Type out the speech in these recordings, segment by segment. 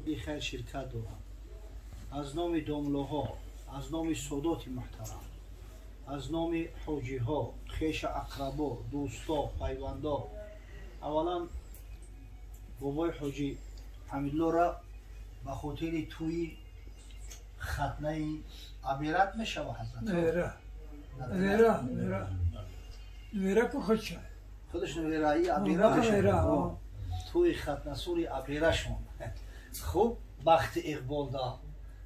Хайр ширкат дорам. Аз номи домлоҳо, аз номи содоти муҳтарам, аз номи ҳоҷиҳо, хеша ақрабо, дӯсто, пайвандо. Аввалан бобои ҳоҷи Ҳамидуллоро ба хотири тӯи хатнаи абират мешава ҳазрат? Невера. Невера, невера. Невера ку худша. Худаш невераи абира мешава. Тӯи хатнасури абирашон. Хуб бахти иқбол да.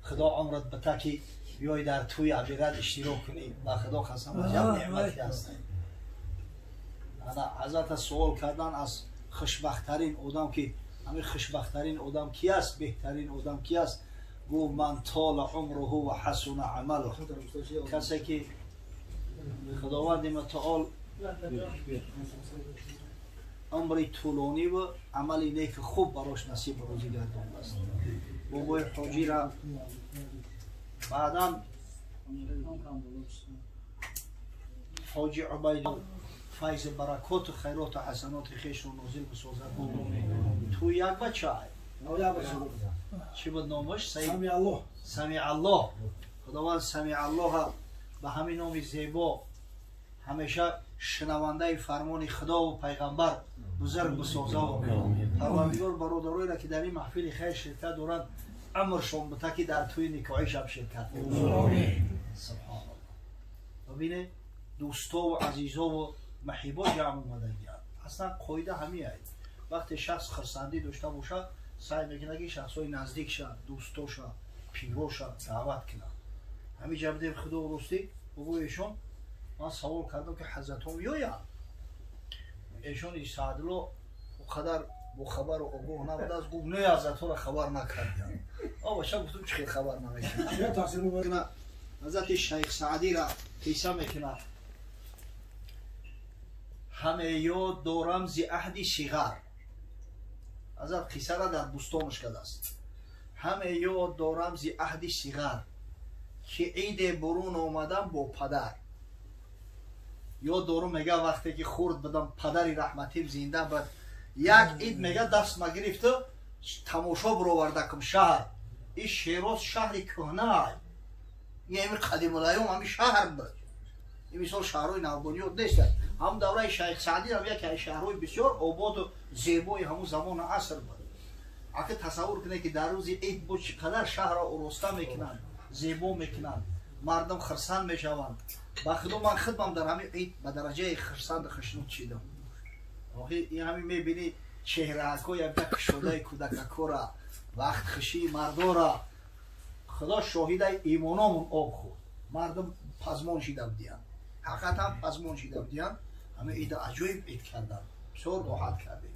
Худо умрат бита ки биёй дар тӯи абират иштирок кунӣ. Ба Худо қасам аҷаб неъмате ҳаст. Ана ҳазрата суол кардан аз хушбахттарин одам ки ҳамин хушбахттарин одам ки аст, беҳтарин одам ки аст, гуфт ман тола умруҳу ва ҳасуна амалуҳ. Касе ки Худованди мутаол умри тӯлонӣ ва амали неки хуб барош насиб рӯзӣ гардондааст. Бобои ҳоҷира баъдан ҳоҷи Убайду файзи баракоту хайроту ҳасаноти хешро нозил бисозад. Ту як бача чӣ буд номаш? Самиаллоҳ. Самиаллоҳ. Худованд Самиаллоҳа ба ҳамин номи зебо ҳамеша шунавандаи фармони Худову пайғамбар бузург бисозаву Парвардигор бародароеро ки дар ин маҳфили хайр ширкат доранд амршон бита ки дар тӯи никоҳи шаб ширкат кунанд. Субҳоналлоҳ. Бибинед дӯстову азизову маҳибо ҷамъ омадагианд. Аслан қоида ҳамиай. Вақте шахс хурсандӣ дошта бошад, саъй мекунад ки шахсҳои наздикша, дӯстоша, пироша даъват кунад. Ҳамин ҷа бидем Худо ростӣ бобои эшон ман савол кардам ки ҳазратҳо меоянд. Эшони Саъдулло о қадар бохабару огоҳ набудааст, гуфт не, ҳазратҳоро хабар накардиям. О бача гуфтум чӣ хел хабар намекунад. Ҳазрати Шайх Саъдиро қисса мекунад. Ҳаме ёд дорам зи аҳди сиғар. Ҳазрат қиссаро дар бӯстонаш кардааст. Ҳаме ёд дорам зи аҳди сиғар, ки иде бурун омадам бо падар. Ёд дорум мега вақте ки хурд будам падари раҳматим зинда буд. Як ид мега дастма гирифту тамошо буровардакум шаҳр. Ин Шероз шаҳри кӯҳнаай. Ин ҳами қадимулайём ҳами шаҳр буд. Ин мисол шаҳрҳои навбунёд нест. Ҳам давраи Шайх Саъдӣ ҳам яке аз шаҳрҳои бисёр ободу зебои ҳамун замону аср буд. Ака тасаввур кунед ки дар рӯзи ид бо чӣ қадар шаҳрро ороста мекунанд, зебо мекунанд, мардум хурсанд мешаванд. Ба Худо ман худмам дар ҳамин ид ба дараҷаи хурсанду хушнуд шидам. Охи ин ҳамин мебинӣ чеҳраҳако якда кушодаи кӯдакакора, вақт хушии мардора. Худо шоҳидаи имономон об хӯрд. Мардум пазмон шида будиянд. Ҳақиқатан пазмон шида будиянд. Ҳамин ида аҷоиб ид карданд. Бисёр роҳат кардем.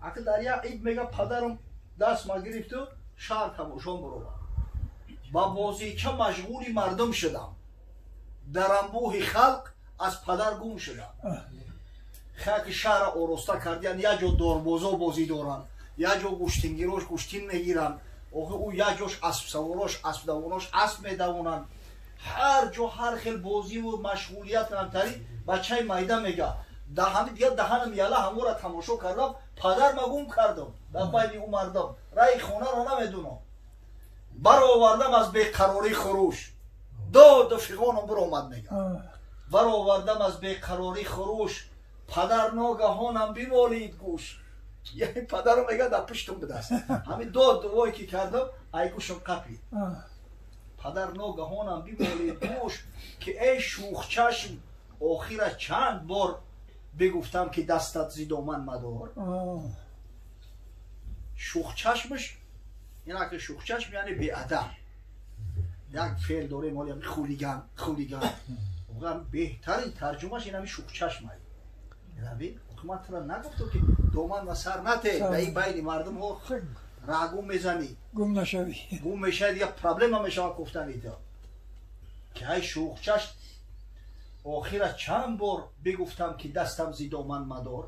Ака дар як ид мега падарам даст ма гирифту шаҳр тамошо баровард. Ба бозича машғули мардум шудам. Дар анбӯҳи халқ аз падар гум шудам. Хаки шаҳрро ороста кардиянд, як ҷо дорбозо бозӣ доранд, як ҷо гӯштингирош гӯштин мегиранд, охи ӯ як ҷош аспсаворош аспдавонош асп медавонанд. Ҳар ҷо ҳар хел бозиву машғулият ҳамтари бачаи майда мега. Даҳани дигар даҳанам яла ҳамора тамошо кардам, падарма гум кардам дар байни ӯ мардум. Раи хонаро намедунам. Баровардам аз беқарорӣ хуруш. Доду фиғонам биромад мега. Баровардам аз беқарорӣ хуруш, падар ногаҳонам бимолид гӯш. Яъне падарам мега дар пуштум будааст. Ҳамин дод дувое ки кардам, ай гӯшам қапид. Падар ногаҳонам бимолид гӯш, ки эй шӯхчашм, охира чанд бор бигуфтам ки дастат зи доман мадор. Шӯхчашмаш инаки шӯхчашм яъне беадаб. Як феъл дорем ҳоли ҳамин хулиган, хулиган. Воқеан беҳтарин тарҷумаш ин ҳамин шӯхчашм аст. Раби, ман туро нагуфтам ки доман ва сар нате, дар ин байни мардумҳо раҳгум мезанӣ. Гум нашавӣ. Гум мешавӣ, дигар проблема мешавад гуфтани ту. Ки ҳай шӯхчашм, охира чанд бор бигуфтам ки дастам зи доман мадор.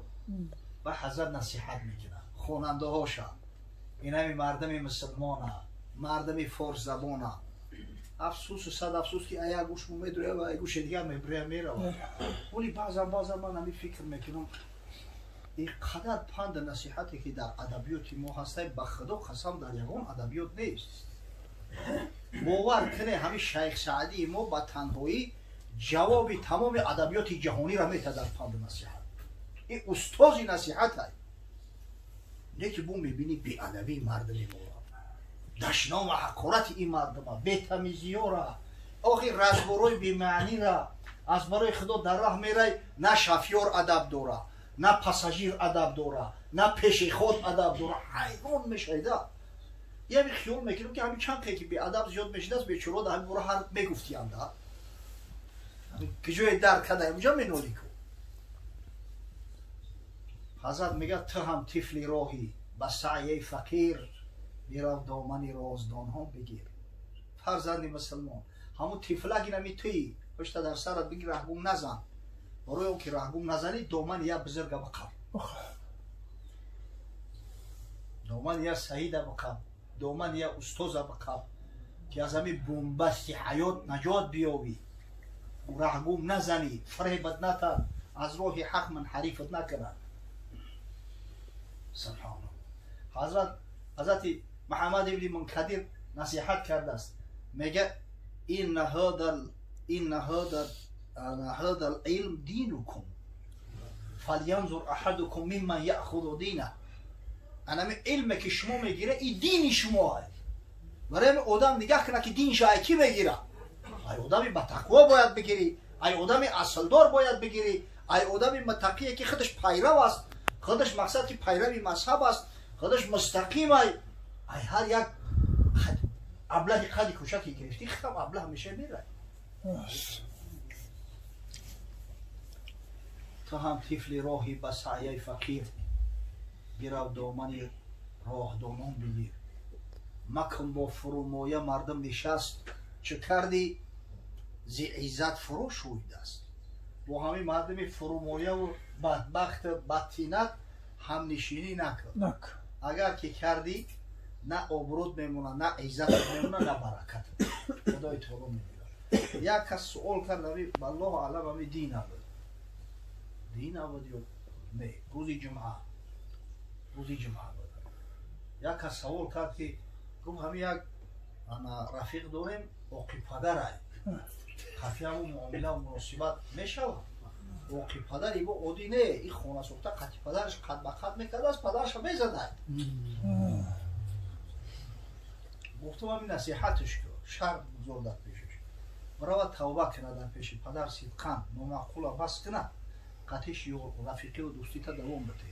Ва ҳазрат насиҳат мекунад хонандаҳоша. Ин ҳами мардуми мусулмона, мардуми форсзабона. Афсусу сад афсус ки як гӯш медуря ва як гӯши дигар мебуря меравад. Вале баъзан ман ҳамин фикр мекунам, Ин қадар панду насиҳате ки дар адабиёти мо ҳастай, ба худо қасам, дар ягон адабиёт нест. Бовар куне, ҳамин Шайх Саъдии мо ба танҳоӣ ҷавоби тамоми адабиёти ҷаҳониро метад дар панду насиҳат. Ин устози насиҳатай. Не ки бу мебинӣ беадабии мардуми моро, дашному ҳақорати ин мардума, бетамизиёра, охи разборои бемаънира. Аз барои худо дар раҳ мерай, на шофёр адаб дора, на пассажир адаб дора, на пешеход адаб дора. Ҳайрон мешавида. Ями хиёл мекунем, ки ҳамин чанд ки беадаб зиёд мешидааст, бечоро да ҳамин бора ҳар мегуфтианда, ки ҷое дар кадаем, уҷа менолӣ ку. Ҳазрат мегӯяд: ту ҳам тифли роҳӣ, ба саъяи фақир бирав, домани роздонҳо бигир. Фарзанди мусулмон, ҳамун тифлак инами туӣ, пушта дар сарат бигир, раҳгум назан. Барои он ки раҳгум назанӣ, домани як бузурга биқаб, домани як саида биқаб, домани як устоза биқаб, ки аз ҳамин бомбасти ҳаёт наҷот биёбӣ, раҳгум назанӣ, фиребат натад, аз роҳи ҳақ манҳарифат накунад. Субҳоналлоҳ. Ҳазрат ҳазрати Муҳаммад ибни Мункадир насиҳат кардааст, мега: инна ҳада илм динукум, фалянзур аҳадукум мимман яъхузу динах. Анами илме ки шумо мегира, и дини шумо ай. Барои ҳамин одам нигаҳ кунад, ки динша ай кӣ мегира. Ай одами ба тақво бояд бигирӣ, ай одами аслдор бояд бигирӣ, ай одами муттақие ки худаш пайрав аст, худаш мақсад ки пайрави мазҳаб аст, худаш мустақим. Ай ҳар як аблаҳи қади кӯчаке гирифтӣ, хам аблаҳ меша, мерай. Ту ҳам тифли роҳӣ, ба саъяи фақир бирав, домани роҳдонон бигир. Макун бо фурӯмоя мардум нишаст, чӣ кардӣ, зи иззат фурӯ шӯйдаст. Бо ҳамин мардуми фурӯмояву бадбахту бадтинат ҳамнишинӣ накун. Агар ки кардӣ, на обрӯд мемонад, на иззатат мемонад, на баракат. Худои таоло мебинад. Як кас суол кард, ами валлоҳу алам, ами дина буд, дина буд ё не, рӯзи ҷумъа, рӯзи ҷумъа буд. Як кас савол кард, ки гуфт: ҳамин як ана рафиқ дорем, оқибпадарай, хафияму муомила муносибат мешавад? Оқибпадари бо оддӣ не, ин хона сохта, қати падараш қад ба қад мекардааст, падараша мезадай. Гуфтам: ҳамин насиҳатш ку, шарт бузор дар пешаш, барава тавба кунад дар пеши падар сидқан, номаъқула бас кунад, қатиш рафиқиву дӯстита давом бите.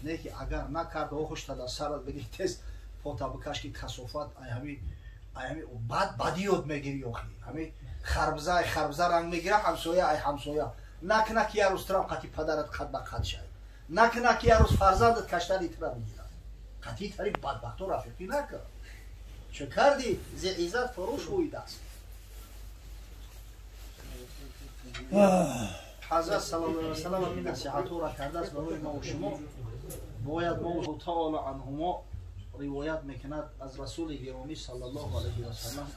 Не ки агар накард, охушта дар сарат бигир, тез пота бикаш, ки касофат ай ҳами бад бадӣ ёд мегирӣ. Охи ҳами харбза ай харбза ранг мегира, ҳамсоя ай ҳамсоя. Накуна ки як рӯз турам қати падарат қад ба қад шавӣ, накуна ки як рӯз фарзандат каштани тура бигирад. Қатъи тари бадбахто рафиқӣ накун. Чӣ кардӣ, зи иззат фурӯ шӯйдаст. Ҳазрат саллаллоҳу алайҳи васаллам ҳамин насиҳатҳоро кардааст барои мо шумо. Бояд мо таоло анҳумо ривоят мекунад аз расули гиромӣ саллаллоҳу алайҳи васаллам,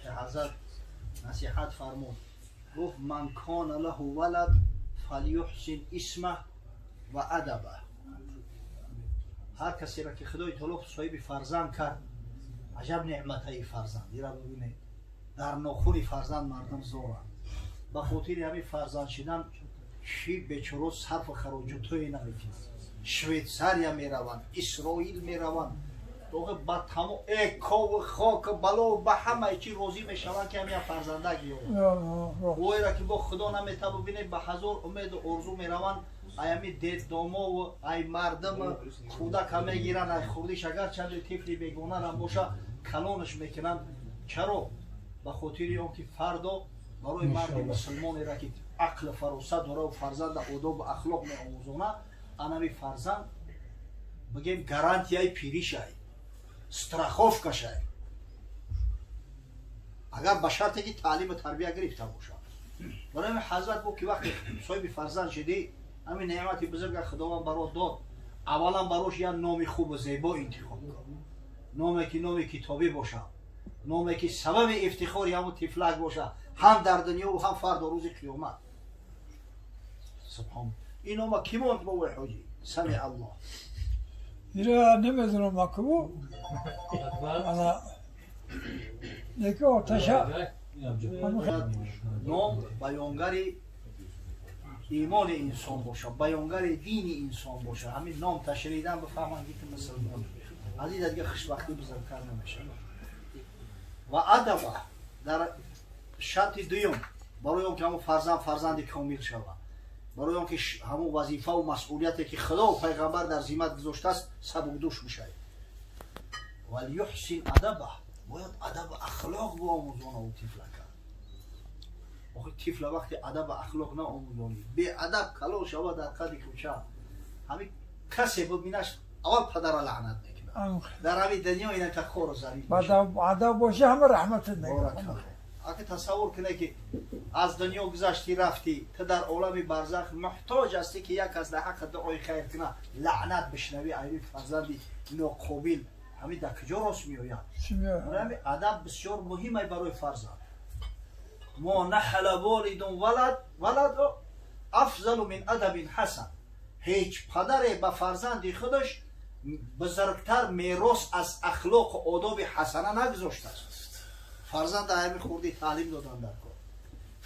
ки ҳазрат насиҳат фармуд, гуфт: ман кона лаҳу валад фалюҳсин исмах ва адабах. Ҳар касеро ки худои таоло соҳиби фарзанд кард, аҷаб неъматаи фарзанд, ира бибинед, дар нохуни фарзанд мардум зоранд. Ба хотири ҳамин фарзанд шидан чӣ бечоро сарфу хароҷотҳое намекунанд: Швейтсария мераванд, Исроил мераванд, охи ба тамо экову хоку бало ба ҳамаи чӣ розӣ мешаванд, ки ҳамин фарзандак ёбанд. Оера ки бо худо намета, бибинед, ба ҳазор умеду орзу мераванд, ай ҳами детдомову ай мардум кӯдака мегиранд, ай хурдиш, агарчанде тифли бегонарам боша, калонаш мекунанд. Чаро? Ба хотири он ки фардо барои марди мусулмонеро ки ақлу фаросат дора, фарзанда одобу ахлоқ меомӯзона, анами фарзанд, бигем, гарантияи пиришай, страховкашай, агар ба шарте ки таълиму тарбия гирифта бошад. Барои ҳамин ҳазрат гуфт, ки вақте соҳиби фарзанд шудӣ, ҳамин неъмати бузурга худованд барот дод, аввалан барош як номи хубу зебо интихоб кун, номе ки номи китобӣ бошад, номе ки сабаби ифтихори ҳамун тифлак бошад ҳам дар дунёву ҳам фардо рӯзи қиёмат. Субҳон, ин нома кӣ монд, бобои ҳоҷӣ? Сами Аллоҳ. Ира намедонам акбу. Ана неки оташа ном баёнгари имони инсон бошад, баёнгари дини инсон бошад. Ҳамин ном ташридан бифаҳманд ки мусулмон. Аз ин дига хушбахтӣ бузургтар намешавад. Ва адаба дар шарти дуюм барои он ки ҳамон фарзанд фарзанди комил шавад, барои он ки ҳамон вазифаву масъулияте ки худо пайғамбар дар зиммат гузоштааст сабукдӯш бишавад. Валюҳсин адаба, бояд адабу ахлоқ биомӯзона ӯ тифлака. Охи тифла вақте адабу ахлоқ наомӯзонӣ, беадаб калон шавад дар қади кӯча, ҳамин касе бибинаш аввал падара лаънат мекунад. Дар ҳамин дунё инака хору зарил. Адаб боша ҳама раҳматат мекунад. Аки тасаввур кунед ки аз дунё гузашти рафтӣ, ту дар олами барзах муҳтоҷ ҳастӣ ки як кас дар ҳаққи дуои хайр кунад, лаънат бишнавӣ айби фарзанди ноқобил. Ҳамин дар куҷо рост меояд? Ҳамин адаб бисёр муҳим ай барои фарзанд. Мо наҳала волидун валад афзалу мин адабин ҳасан. Ҳеҷ падаре ба фарзанди худаш бузургтар мерос аз ахлоқу одоби ҳасана нагузоштааст. Фарзанда ҳамин хурдӣ таълим додан дар кор,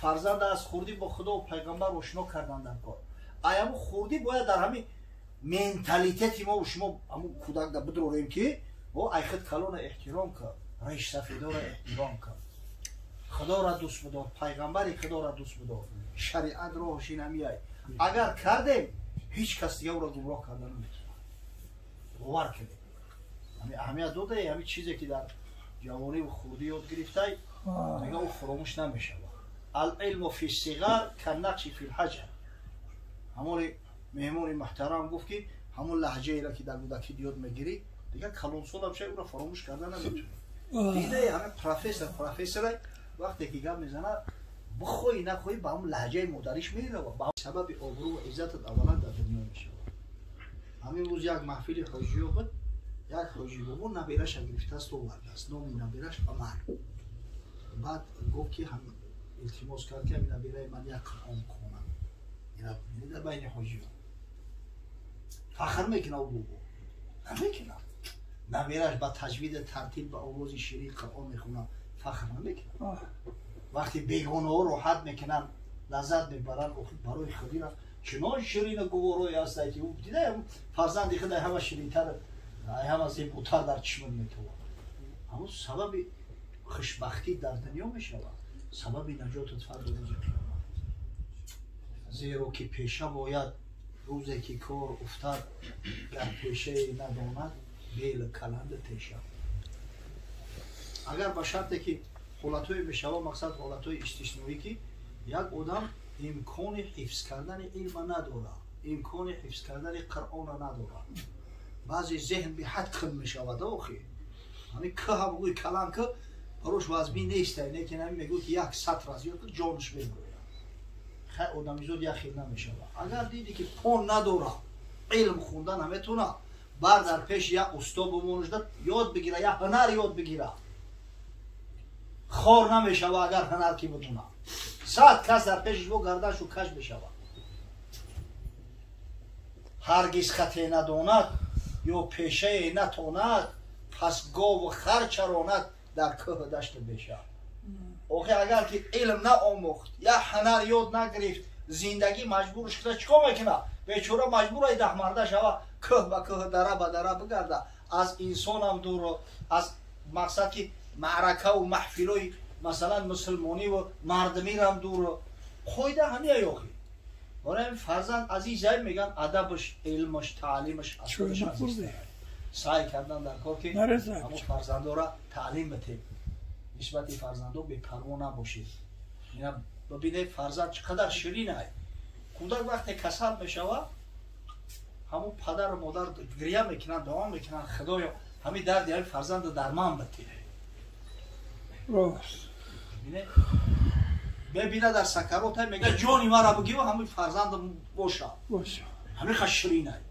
фарзанда аз хурдӣ бо худо пайғамбар ошно кардан дар кор. Ай ҳамун хурдӣ бояд дар ҳамин менталитети мо шумо ҳамун кӯдак да бидорем ки о ай худ калона эҳтиром кар, раисафедора эҳтиром кар, худоро дӯст бидор, пайғамбари худоро дӯст бидор, шариат роҳаш ин ҳамиай. Агар кардем ҳеҷ кас дига ӯро гумроҳ карда наметавонад. Бовар кунед, ҳамин аҳамият додае, ҳамин чизе ки дар ҷавониву хурдӣ ёд гирифтай, дига ӯ фуромӯш намешавад. Алилму фи сиғар каннақши фи лҳаҷар. Ҳамони меҳмони муҳтарам гуфт ки ҳамон лаҳҷаеро ки дар кӯдакӣ ёд мегирӣ, дига калонсолам шай ӯро фаромӯш карда наметавонӣ. Дидае ҳамин профессорай вақте ки гап мезанад, бихоҳӣ нахоҳӣ ба ҳамон лаҳҷаи модариш меравад. Ба сабаби обрӯву иззатат аввалан дар дунё мешавад. Ҳамин рӯз як маҳфили ҳоҷиё буд, як ҳоҷи бобо набераша гирифтааст овардааст, номи набераш Умар. Баъд гуфт ки ҳам илтимос кард ки ҳамин набераи ман як Қуръон хонад. Дар байни ҳоҷиё фахр мекунад ӯ бобо, намекунад. Набераш ба таҷвиди тартиб ба овози ширин Қуръон мехонад, фахр намекунад. Вақте бегонаҳо роҳат мекунанд, лаззат мебаранд, охир барои худира чунон ширину гуворое ҳастанд ки ӯ дида фарзанди худ ҳама ширинтар, ҳама зеботар дар чишмат метавонад. Ҳамон сабаби хушбахтӣ дар дунё мешавад, сабаби наҷотат фарду рӯзи қиёмат. Зеро ки пеша бояд рӯзе ки кор уфтад, гар пешае надонад бел каланда теша. Агар ба шарте ки ҳолатҳое мешавад, мақсад ҳолатҳои истисноӣ ки як одам имкони ҳифз кардани илма надорад, имкони ҳифз кардани Қуръона надорад. Баъзе зеҳн беҳад ким мешавад. Охи ҳамин кӯҳа бигӯй калан кӯ барош вазмин нест, лекин ҳамин мегӯй ки як сатр аз ёд ҷонаш мебирояд. Хай одамизод як хел намешавад. Агар диди ки пон надорад, илм хонда наметавонад, бар дар пеши як усто бимонашда ёд бигира, як ҳунар ёд бигира. Хор намешавад агар ҳунар ки бидонад. 100 кас дар пешиш бо гардашу каж мешавад. Ҳаргиз хате надонад ё пешае натонад, пас гову хар чаронад дар кӯҳу дашти беша. Охи агар ки илм наомӯхт, як ҳунар ёд нагирифт, зиндагӣ маҷбурш кунад, чӣ кор мекунад? Бечора маҷбур ай даҳмарда шава, кӯҳ ба кӯҳ, дара ба дара бигарда, аз инсонам дуру, аз мақсад ки маъракаву маҳфилои масалан мусулмониву мардумирам дуру. Қоида ҳамия охи. Барои ҳамин фарзанд азизай мегӯянд, адабаш, илмаш, таълимаш аз худаш азизтар. Саъй кардан дар кор ки ҳамон фарзандора таълим битем, нисбати фарзандо бепарво набошед. Ина бибинед фарзанд чӣ қадар ширин ай. Кӯдак вақте касал мешавад, ҳамон падару модар гиря мекунанд, дуо мекунанд, худоё ҳамин дарди ҳамин фарзанда дарман битем. Бебина дар сакарот мега ҷони мара бигир, ҳамин фарзанд боша. Ҳамин ха ширин ай.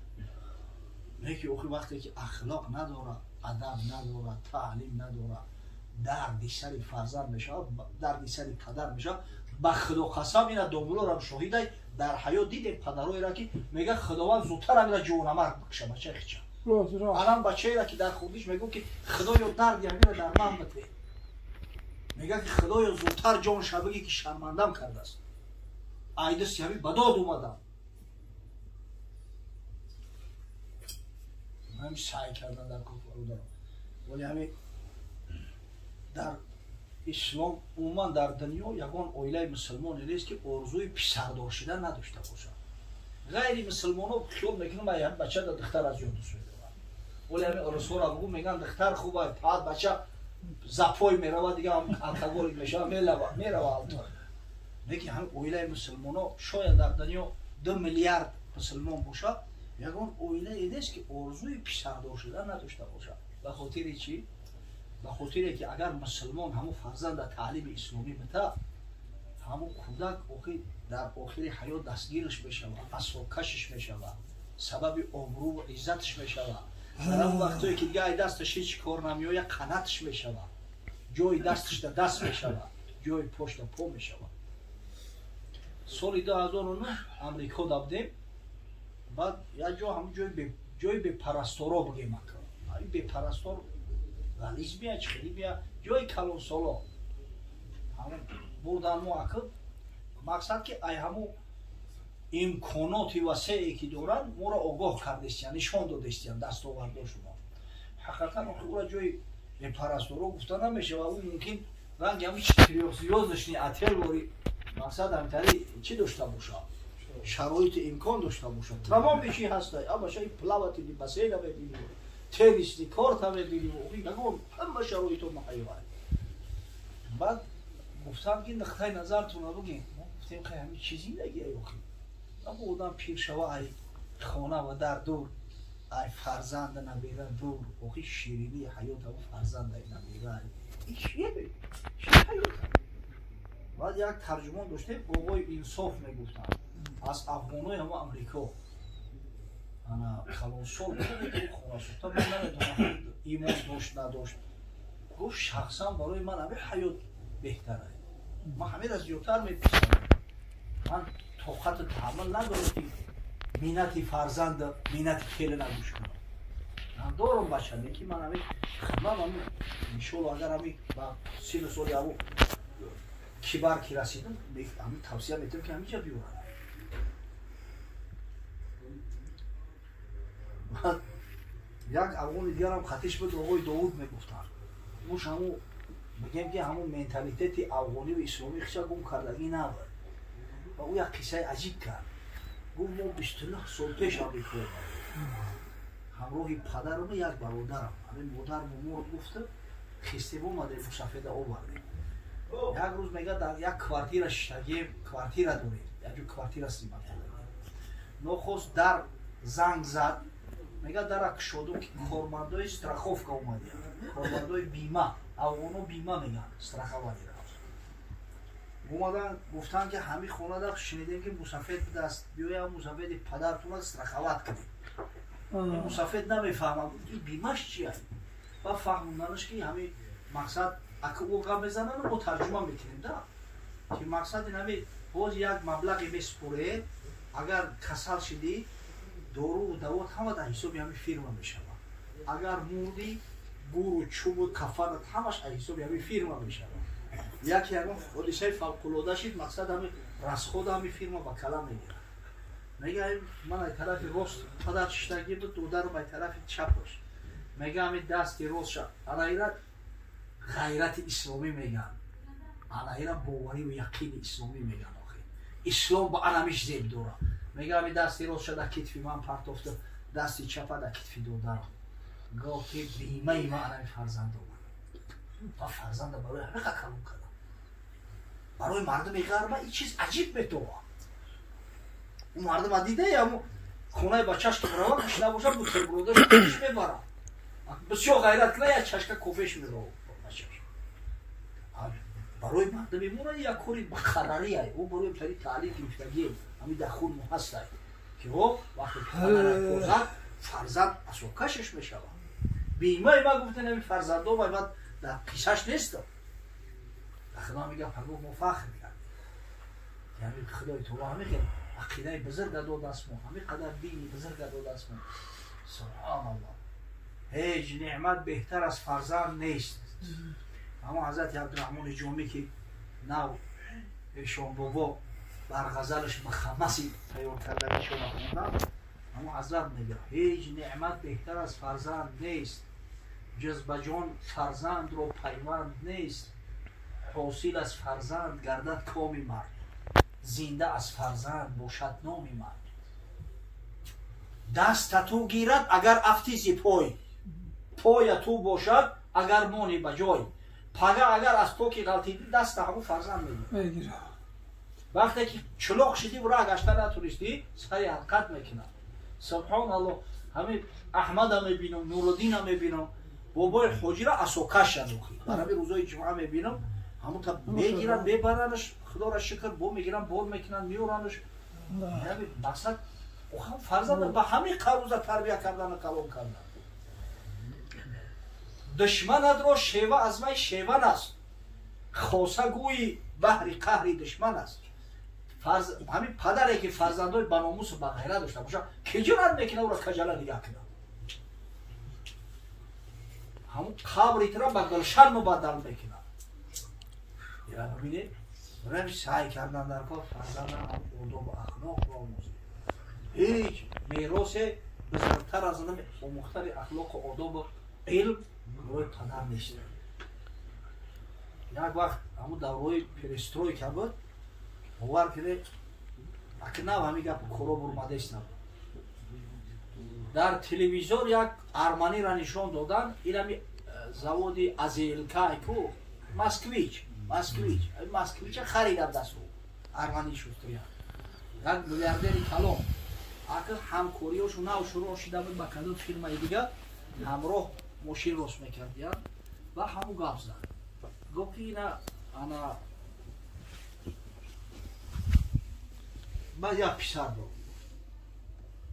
Леки охи вақте ки ахлоқ надорад, адаб надорад, таълим надорад, дарди сари фарзанд мешавад, дарди сари падар мешавад, Ба Худо қасам ина домулорам шоҳидай дар ҳаёт дидем падароеро ки мега Худованд зудтар амира ҷонамарг бикша бачаи хича. Анам бачаеро ки дар хурдиш мегӯ ки Худоё дарди амира дар ман бите. Мега ки Худоё зудтар ҷон шабагӣ ки шармандам кардааст. Айдиси ҳами ба дод омадам. Ҳам саъй кардан дар куфр. Вале ҳами дар ислом умуман дар дунё ягон оилаи мусулмоне нест ки орзуи писардор шудан надошта бошад. Ғайри мусулмоно хиёл мекунанд ай бача да духтар аз ёд дӯст медорад. Вале ҳами русҳоро бугӯ мегӯянд духтар хуб ай, баъд бача запой меравад, дига ҳам алкоголик мешавад, мерава алтор. Лекин ҳами оилаи мусулмоно шояд дар дунё 2 миллиард мусулмон бошад, ягон оилае нест ки орзуи писардор шудан надошта бошад. Ба хотири чӣ? Ба хотире ки агар мусулмон ҳамун фарзанда таълими исломӣ бита, ҳамун кӯдак дар охири ҳаёт дастгираш мешавад, асокашиш мешавад, сабаби обрӯву иззаташ мешавад. Дар ҳамун вақтое ки дига ай дасташ ҳеҷ кор намеояд, қанаташ мешавад, ҷои дасташ да даст мешавад, ҷои пош да по мешавад. Соли 2009 Амрико да будем, баъд як ҷо ҳамун ҷои бепарасторо бигем ака. Бепарастор ғализ бия, чихелӣ бия, ҷои калонсоло. Ҳамун бурдан мо акл, мақсад ки ай ҳамун имконоти васеъе ки доранд, моро огоҳ кардестиян, нишон додестиян дастовардошумо. Ҳақиқатан ӯра ҷои бепарасторо гуфта намешавад, ӯ мумкин ранги ҳамун четырёхзвёздочный отел вори мақсад ҳамтари чӣ дошта бошад, шароити имкон дошта бошад. Тамоми чӣ ҳастай, абаша плавательный бассейна мебинӣ, теннисни корта мебинӣ, ягон ҳама шароито муҳайё. Баъд гуфтам ки нуқтаи назартонро бигем. Мо гуфтем хай ҳамин чӣ зиндагие охи? Або одам пир шава, ай хона ва дар дур, ай фарзанда набера дур, охи ширинии ҳаёт або фарзанда набера. Ин чие? Чӣ ҳаёт? Баъд як тарҷумон доштем, бобои инсоф мегуфтанд, аз афғонои ҳамо Амрико. Ана калонсол буд, хонасохта, ман намедонам имон дошт надошт. Гуфт шахсан барои ман ҳамин ҳаёт беҳтар аст. Ман ҳаминро зиёдтар меписандам. Ман тоқату таҳаммул надорам ки миннати фарзанда, миннати келина гӯш кунам. Ман дорам бача, лекин ман ҳамин хидмат ҳамин иншоалло агар ҳамин ба сину соли ҳаво кибар ки расидам, ҳамин тавсия метавам ки ҳаминҷа биёрам. Як афғони дигарам хатиш буд, оғои Довуд мегуфтанд. Муш ҳамун мегем ки ҳамун менталитети афғониву исломӣ хича гум кардагӣ набуд. Ва ӯ як қиссаи аҷиб кард. Гуфт мо 29 сол пеш Амрико омадем. Ҳамроҳи падарам як бародарам. Ҳамин модарам мурд гуфта, хистем омадем, мусафеда овардем. Як рӯз мега дар як квартира шиштагием, квартира дорем, як ҷо квартира снимат кардагием. Нохост дар занг зад, мега дара кушодум ки кормандои страховка омадиянд, кормандои бима, афғоно бима мегӯянд, страхованиро. Омадан гуфтанд ки ҳамин хонада шунидем ки мусафед будааст, биёям мусафеди падартонро страховат кунем. Мусафед намефаҳмад, ин бимаш чи аст? Ва фаҳмонданаш ки ҳамин мақсад ака ӯ гап мезананд, мо тарҷума мекунем да. Ки мақсад ин ҳамин боз як маблағе месупоред, агар касал шидӣ, доруву давот ҳама дар ҳисоби ҳамин фирма мешавад. Агар мурдӣ, гуру, чӯбу кафанат ҳамаш аз ҳисоби ҳамин фирма мешавад. Яке ягон ҳодисаи фавқулода шид, мақсад ҳамин расхода ҳамин фирма ба кала мегирад. Мега ман ай тарафи рост падар шиштагӣ буд, додарам ай тарафи чапаш. Мега ҳамин дасти ростша ана ира ғайрати исломӣ мегӯянд, ана ира бовариву яқини исломӣ мегӯянд. Охир ислом ба анамиш зеб дорад. Мега ҳамин дасти ростша дар китфи ман партофта, дасти чапа дар китфи додарам. Гуфт ки бимаи ман анами фарзанд омад. Ман фарзанда барои ҳамиқа калон кардам. Барои мардуми ғарба ин чиз аҷиб метовад. Ӯ мардума дидае ҳамун хонаи бачаш ки меравад, гӯш набошад, бутербродаш мебарад. Бисёр ғайрат кунад, як чашка кофеш меравад бачаш. Барои мардуми мо як кори муқаррарие. Ӯ барои тари таълим гирифтагие, ҳамин дар худ мо ҳастай ки ҳо вақте ки падарат фарзанд асокашаш мешавад. Бимаи ман гуфтан ҳамин фарзандо баъд дар қиссаш нестам. Дар худо мегӯям пагоҳ мо фахр кардем. Яъне Худои таоло ҳамин хел ақидаи бузурга додааст мо, ҳамин қадар дини бузурга додааст мо. Субҳаналлоҳ, ҳеҷ неъмат беҳтар аз фарзанд нест. Ҳамон ҳазрати Абдураҳмони Ҷомӣ ки нав эшонбобо бар ғазалаш мухаммаси тайёр кардагишона хондам, ҳамон ҳазрат мегӯяд: ҳеҷ неъмат беҳтар аз фарзанд нест, ҷуз ба ҷон фарзандро пайванд нест, ҳосил аз фарзанд гардад коми мард, зинда аз фарзанд бошад номи мард. Даста ту гирад агар афти зи пой, поя ту бошад агар мони ба ҷой, пага агар аз поки ғалтидӣ даста ҳамун фарзанд мегирад. Вақте ки чулоқ шидӣ ура гашта натунистӣ, сари ҳаракат мекунад. Субҳоналлоҳ, ҳамин Аҳмада мебинам, Нуруддина мебинам, бобои ҳоҷира асокаша нухи. Дар ҳамин рӯзои ҷумъа мебинам, ҳамун та мегиранд, мебаранаш, Худоро шукр, бо мегиранд, бор мекунанд, меоранаш. Яъне мақсад фарзанда ба ҳамин қаруза тарбия кардану калон кардан. Душманатро шева аз вай шеван аст, хоса гӯи баҳри қаҳри душман аст. Ҳамин падаре ки фарзандои ба номусу ба ғайра дошта бошад, ки ҷуръат мекунад ӯро каҷала нигаҳ кунад? Ҳамун қабри туро ба гулшан мубаддал мекунад. Бибинед, барои саъй кардан дар кор фарзандам одобу ахлоқро омӯзед. Ҳеҷ меросе бузургтар аз омӯхтани ахлоқу одобу илм барои падар нест. Як вақт ҳамун давраҳои перестройка буд, бовар кунед, аки нав ҳамин гапу коро бурмадест набуд. Дар телевизор як арманира нишон додан, инами заводи Азелкайку, Москвич, Москвич, Москвича харидам дасту армани шустрия. Як миллиардери калон. Аки ҳамкориёшу нав шурӯъ шида буд ба кадом фирмаи дигар, ҳамроҳ мошин рост мекардиянд ва ҳамун гап зад. Гуфт ки ина ана ман як писар дорам.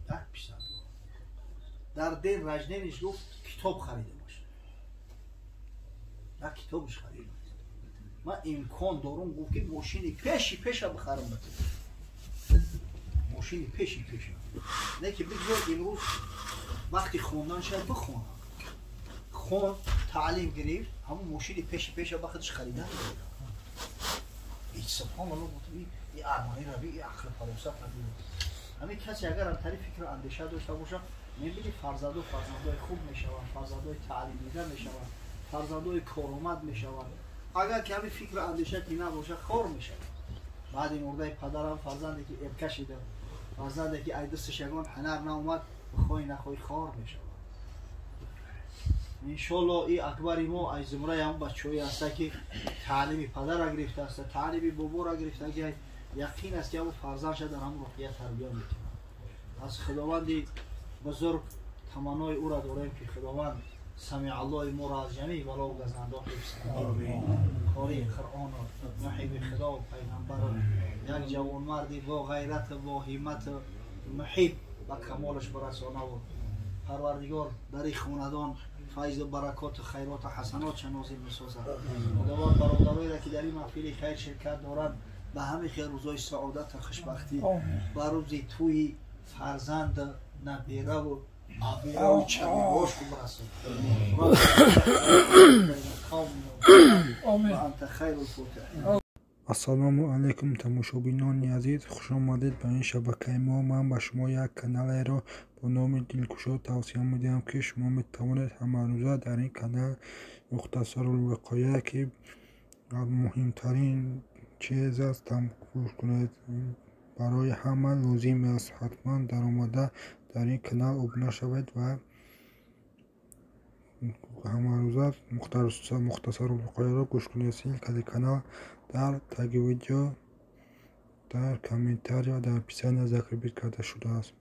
Як писар дорам. Дар ден рождениш гуфт китоб харида бошад. Як китобш харида. Ман имкон дорум, гуфт ки мошини пеши пеша бихарам ба ту. Мошини пеши пеша. Не ки бигзор имрӯз вақти хондан шояд бихонам. Хон, таълим гирифт, ҳамун мошини пеши пеша ба худаш харида. Ҳеҷ субҳоналлоҳ, гуфт ин арманира би, ин ақли фаросат набуд. Ҳамин касе агар аз тариқи фикру андеша дошта бошад, мебини фарзандо фарзандои хуб мешаванд, фарзандои таълимдида мешаванд, фарзандои коромад мешаванд. Агар ки ҳамин фикру андеша ки набошад, хор мешавад. Баъди мурдаи падарам фарзанде ки эрка шида, фарзанде ки ай дасташ ягон ҳунар наомад, бихоҳӣ нахоҳӣ хор мешавад. Иншоллоҳ ин акбари мо аз зумраи ҳамон бачаҳое ҳаста ки таълими падарро гирифта аста, таълими боборо гирифта, ки яқин аст ки ҳамон фарзандша дар ҳамон рӯҳия тарбия мекунад. Аз Худованди бузург таманнои ӯро дорем ки Худованд самиаллоҳи моро аз ҷамеи балову газандо ҳифз кунад. Қории Қуръону муҳиби Худову пайғамбару як ҷавонмарди бо ғайрату бо ҳиммату муҳиб ба камолаш бирасонаву Парвардигор дар ин хонадон файзу баракоту хайроту ҳасанотша нозил бисозад. Худованд бародароеро ки дар ин маҳфили хайр ширкат доранд ба ҳамин хел рӯзҳои саодату хушбахтӣ, ба рӯзи тӯи фарзанд, набераву абераву чабирошу бирасонад. Ассалому алайкум, тамошобинони азиз, хушомадед ба ин шабакаи мо. Ман ба шумо як каналеро бо номи Дилкушо тавсия медиҳам, ки шумо метавонед ҳамарӯза дар ин канал Мухтасарулвиқоя, ки муҳимтарин чиз аст, гӯш кунед. Барои ҳама лозим аст. Ҳатман даромада дар ин канал обуна шавед ва ҳамарӯза Мухтасарулвиқояро гӯш кунед. Ссилкаи канал дар таги видео, дар комментария, дар описания закрепить карда шудааст.